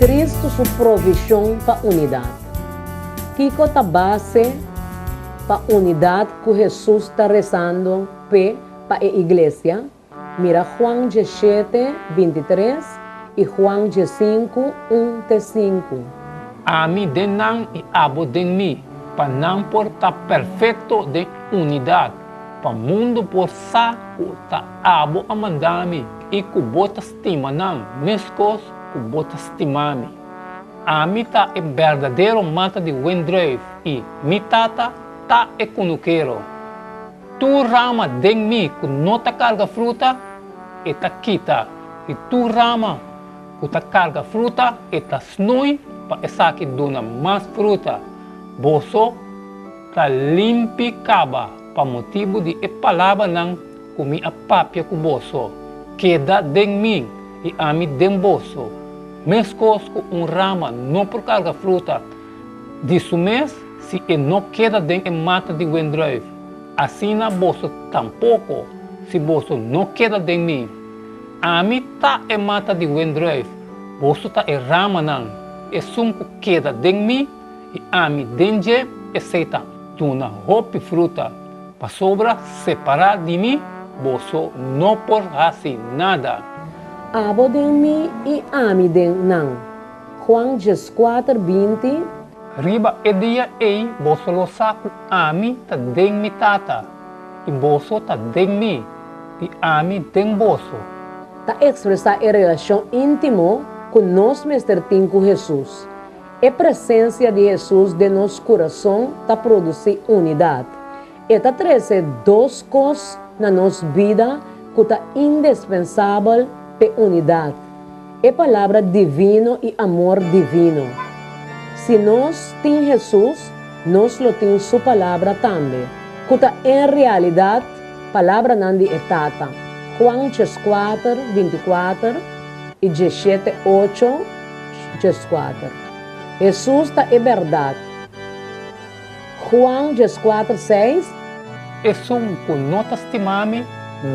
Kristu su provishon pa unidat. Kiko ta base pa unidat ku Hesus ta resando p'e pa e iglesia? Mira Juan 17, 23 i Juan 15, 1 te 5. Ami den nan i abo den mi, pa nan por ta perfekto den unidat, pa mundu por sa ku ta abo a manda mi i ku bo ta stima nan meskos ku bo ta stima mi. Ami ta e berdadero mata di wendrùif i mi Tata ta e kunukero. Tur rama den mi ku no ta karga fruta, e ta kita, i tur rama ku ta karga fruta, e ta snui pa esaki duna mas fruta. Boso ta limpi kaba pa motibu di e palabranan ku mi a papia ku boso. Keda den mi, i ami den boso. Meskos ku un rama no por karga fruta di su mes si e no keda den e mata di wendrùif, asina boso tampoko si boso no keda den mi. Ami ta e mata di wendrùif, boso ta e ramanan. Esun ku keda den mi i ami den dje, esei ta duna hopi fruta, pasobra separá di mi boso no por hasi nada. Abo den mi i ami den nan. Juan 14, 20. Riba e dia ei boso lo sa ku ami ta den mi Tata, i boso ta den mi, i ami den boso. Ta ekspresá e relashon íntimo ku nos mester tin ku Hesus. E presensia di Hesus den nos kurason ta produsí unidat. E ta trese dos kos na nos bida ku ta indispensabel p'e unidat, e Palabra divino i amor divino. Si nos tin Hesus, nos lo tin Su Palabra tambe, ku ta en realidat palabranan di e Tata, Juan 14, 24 i 17, 8, 14. Hesus ta e bèrdat. Juan 14, 6. Esun ku no ta stima mi,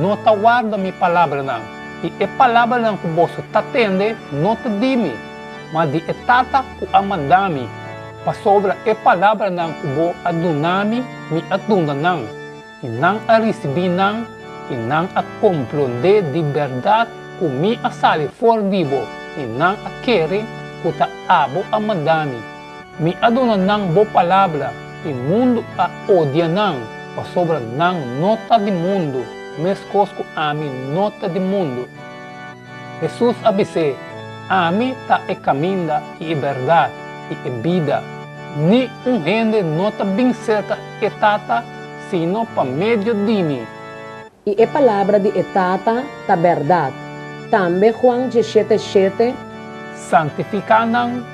no ta warda mi palabranan, i e palabranan ku boso ta tende no ta di mi, ma di e Tata ku a manda mi. Pasobra e palabranan ku bo a duna mi, mi a duna nan, i nan a risibí nan, i nan a komprondé di bèrdat ku mi a sali for di bo, i nan a kere ku ta abo a manda mi. Mi a duna nan bo palabra, i mundu a odia nan, pasobra nan no ta di mundu, meskos ku ami no ta di mundu. Hesus a bis'é, Ami ta e kaminda i e bèrdat i e bida. Ni un hende no ta bin serka e Tata sino pa medio di mi. I e palabra di e Tata ta bèrdat. Tambe Juan 17, 7. Santifiká nan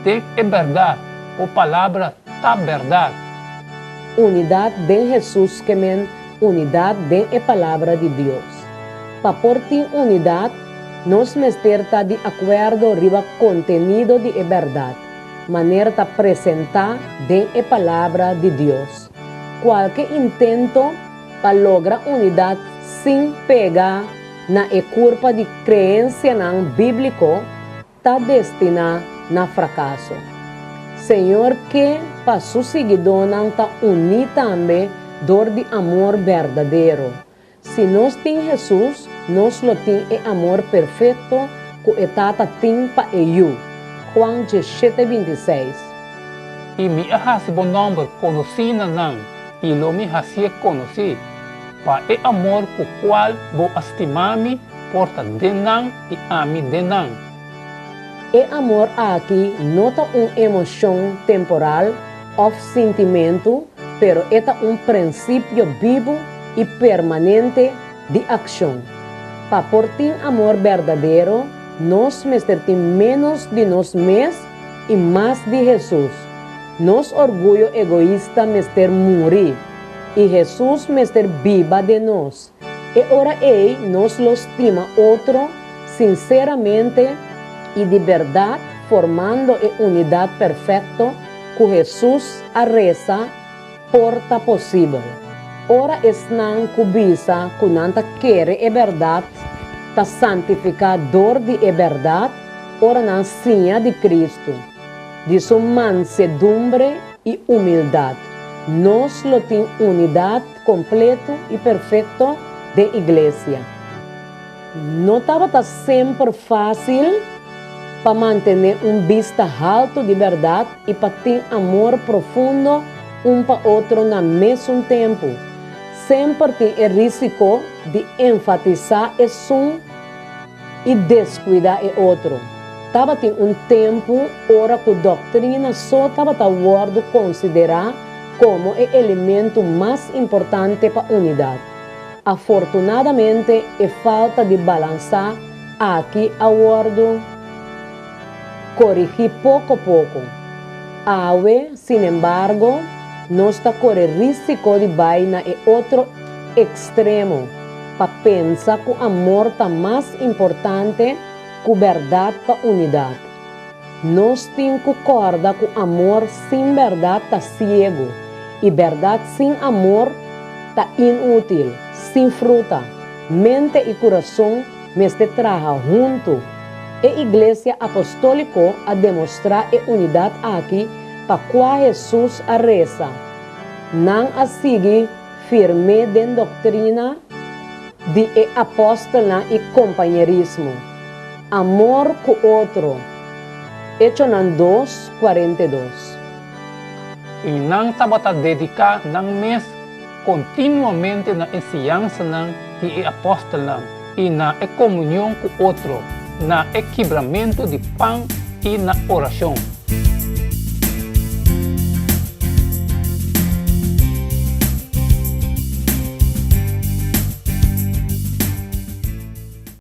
den e bèrdat, bo palabra ta bèrdat. Unidat den Hesus ke men unidat den e Palabra di Dios. Pa por tin unidat, nos mester ta di akuerdo riba kontenido di e bèrdat, manera ta presentá den e Palabra di Dios. Kualke intento pa logra unidat sin pega na e kurpa di kreensianan bíbliko ta destiná na frakaso. Señor ke pa su siguidónan ta uní tambe dor di amor berdadero. Si nos tin Hesus, nos lo tin e amor perfekto ku e Tata tin pa e Yu. Juan 17, 26. I mi a hasi bo nòmber konosí na nan, i lo mi hasié konosí, pa e amor ku kual bo a stima mi por ta den nan i ami den nan. E amor aki no ta un emoshon temporal òf sintimentu, pero e ta un prinsipio bibu i permanente di akshon. Pa por tin amor berdadero, nos mester tin ménos di nos mes i mas di Hesus. Nos orguyo egoista mester muri, i Hesus mester biba den nos. E ora ei nos lo stima otro sinseramente i di bèrdat, formando e unidat perfekto ku Hesus a resa por ta posibel. Ora esnan ku bisa ku nan ta kere e bèrdat ta santifiká dor di e bèrdat. ora nan siña di Kristu, di su mansedumbre i humildat, nos lo tin unidat kompleto i perfekto den iglesia. No tabata semper fásil pa mantené un bista haltu di bèrdat i pa tin amor profundo un pa otro na mesun tempu. Semper tin e rísiko di enfatisá esun i deskuidá e otro. Tabatin un tempu ora ku doktrina so tabata wòrdu konsiderá komo e elementu mas importante pa unidat. Afortunadamente e falta di balansá aki a wòrdu korigí poko poko. Awe, sinembargo, nos ta kore rísiko di bai na e otro ekstremo pa pensa ku amor ta mas importante ku bèrdat pa unidat. Nos tin ku kòrda ku amor sin bèrdat ta siegu i bèrdat sin amor ta inútil, sin fruta. Mente i kurason mester traha huntu. E Iglesia Apostóliko a demostrá e unidat aki pa kua Hesus a resa. Nan a sigui firm'é den doktrina di e apòstelnan i kompañerismo, amor ku otro. Echonan dos, 42. I nan tabata dediká nan mes kontinuamente na e siñansanan di e apòstelnan i na e komunion ku otro, na e kibramentu di pan i na orashon.